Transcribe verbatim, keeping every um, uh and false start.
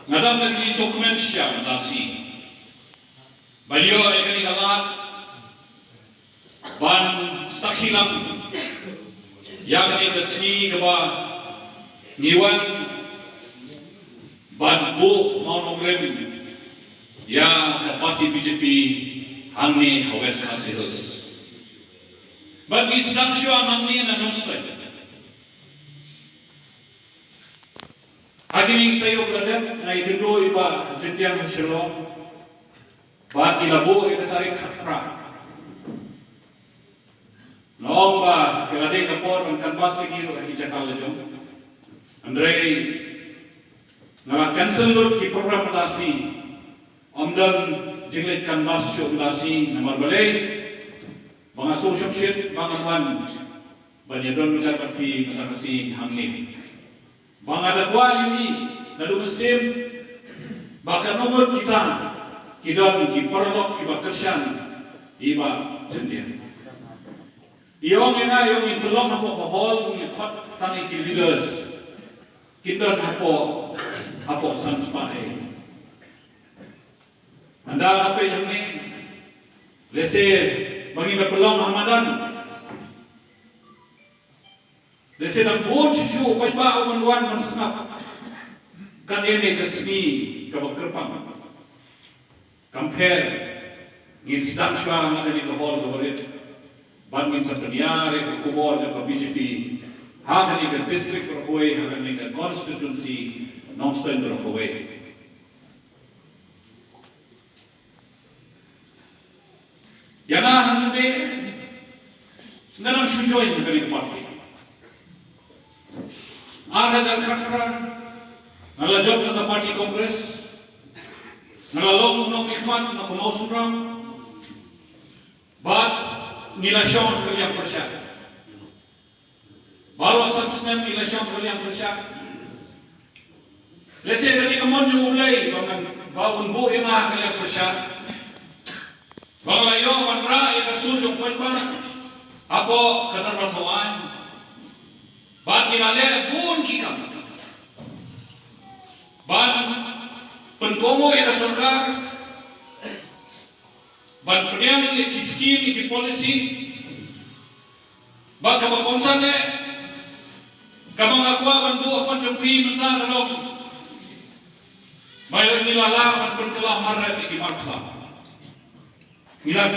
Nga dang da ki sngewkmen sha ka Darcy ban ïoh ïa kane ka lad ban sakhi lang ïa kane ka sngi kaba ngi wan ban buh mawnongrim ïa ka party B J P hangne ha West Khasi Hills. Bad ngi sdang shuwa nangne na Nongstoiñ. Ha kine ki taïew ba la dep nga ïakynduh ïa i Bah Jyntiang ha Shillong ba ki la buh ïa ka tarik khatphra. Nga ong ba ka la dei ka por ban canvass ïa ki ruh ha ki jaka la jong. Hynrei nga la cancel lut ki program mynta shi. Ym don jingleit canvass shuh mynta shi namar balei ba nga sngewsih shit ba ngan wan ban ïadon bad phi mynta ka sngi hangne. Ba nga da kwah ïa i naduh mynsiem ba katno ngut kita ki don ki paralok kiba kyrshan ïa i Bah Jyntiang. I ong ïa nga, i ong, ngin pynlong hapoh ka hall, ngin khot tang ïa ki leaders. Kin don hapoh, hapoh san spah ei. Ynda nga peit hangne, lehse ba ngin da pynlong ha madan. Lehse dang bun shuh shuh u paidbah u ban wan ban sngap. Kane ne ka sngi kaba kyrpang. Kam pher, ngin sdang shuwa na kane ka hall kaba rit. Bad ngin sa pynïar ïa ka khubor jong ka B J P ha kane ka district baroh kawei, ha kane ka constituency Nongstoiñ baroh kawei. Ïa nga hangne, nga dang shu join ha kane ka party. Ar hajar khatphra nga la jop na ka party Congress. Nga la long u nongmihkhmat na ka Mawsynram. Bad ngi la shong ha ka liang pyrshah. Baroh san snem ngi la shong ha ka liang pyrshah. Lehse kane ka mon jong U Blei ba ngan, ba un buh ïa nga ha ka liang pyrshah. Ba nga la ïoh ban rah ïa ka sur jong u paidbah hapoh ka dorbar thaw aiñ. Bad ngi la leh bun ki kam ban pynkohnguh ïa ka sorkar, ban pdiang ïa ki skim, ïa ki policy. Bad kaba kongsan eh, kaba nga kwah ban buh ha khmat jong phi mynta ka long ba ngi la lah ban pynkylla mareh ïa ki markhlam. Ngi la